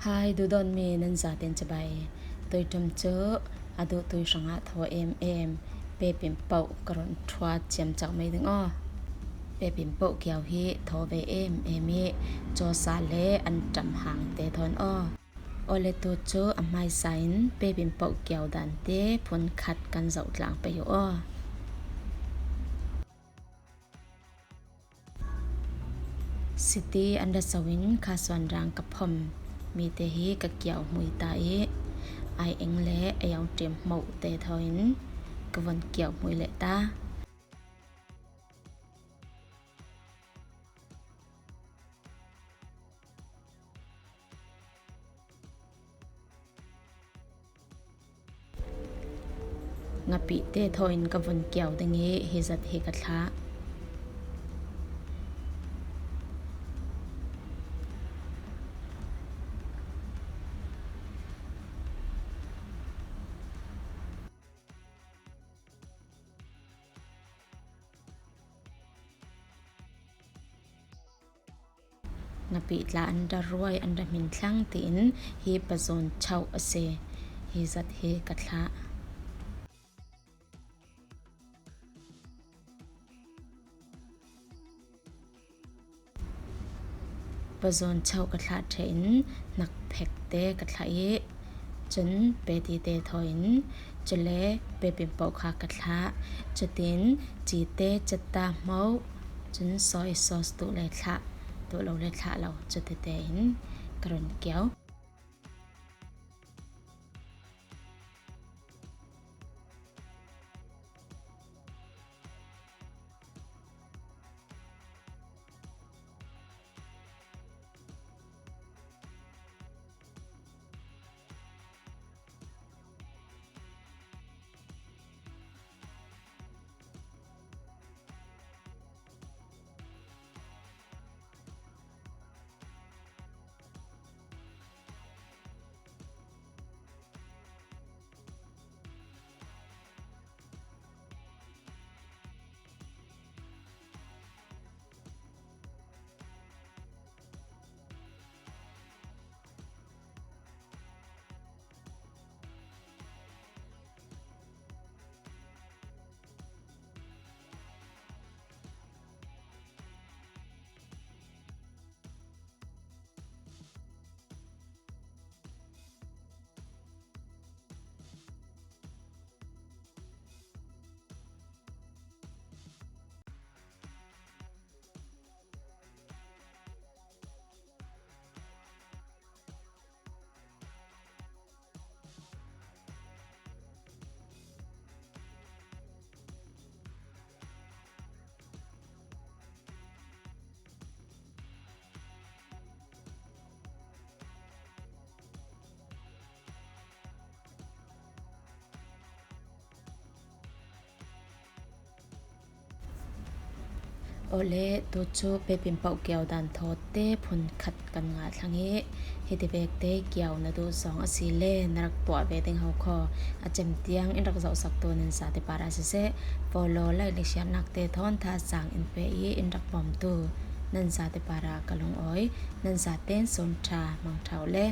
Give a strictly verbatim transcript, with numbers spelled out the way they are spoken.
Hai, duhdawtmi nan zaten cibai. Tuiṭum cu a duh tui hrangah thaw em em. Pepin poh ka run ṭhuat ciamcak mai ding aw. Pepin poh kiau hi thaw ve em em i cawsa le an ṭam hang te thawn aw. Awle tu cu a hmaisa in pepin poh kiau dan te phun khat kan zoh tlang pei u aw. Siti an ra so in kha suan rang ka phom mi te hi ka kiau hmui ta i ai eng le a yau ṭim hmoh te thaw in ka von kiau hmui leh ta. Ngapih te thaw in ka vun kiau ding i hi zat hi ka thlah. Ngapih tla an ra ruai, an ra hmin thlang tiin hi pazawn chauh a si. Hi zat hi ka thlah. Pazawn chauh ka thlah ṭheh in hnak phek te ka thlah i cun peti te thaw in cule pepin poh kha ka thlah. Cutin ci te cata hmoh, cun soy sauce tuh le thlah, tuh lo le thlah lo, cuti tein ka run kiau. Awle tu cu pepin poh kiau dan thaw te phun khat kan ngah thlang i hiti vek te kiau na duh zong a si le na rak tuah ve ding ho kho. A cem tiang in rak zohsaktu nan zate parah siseh, follow, like le share nak te thawn thazaang in pe i in rak bawmtu nan zate parah ka lungawi. Nan zaten sun ṭha, hmang ṭha u le.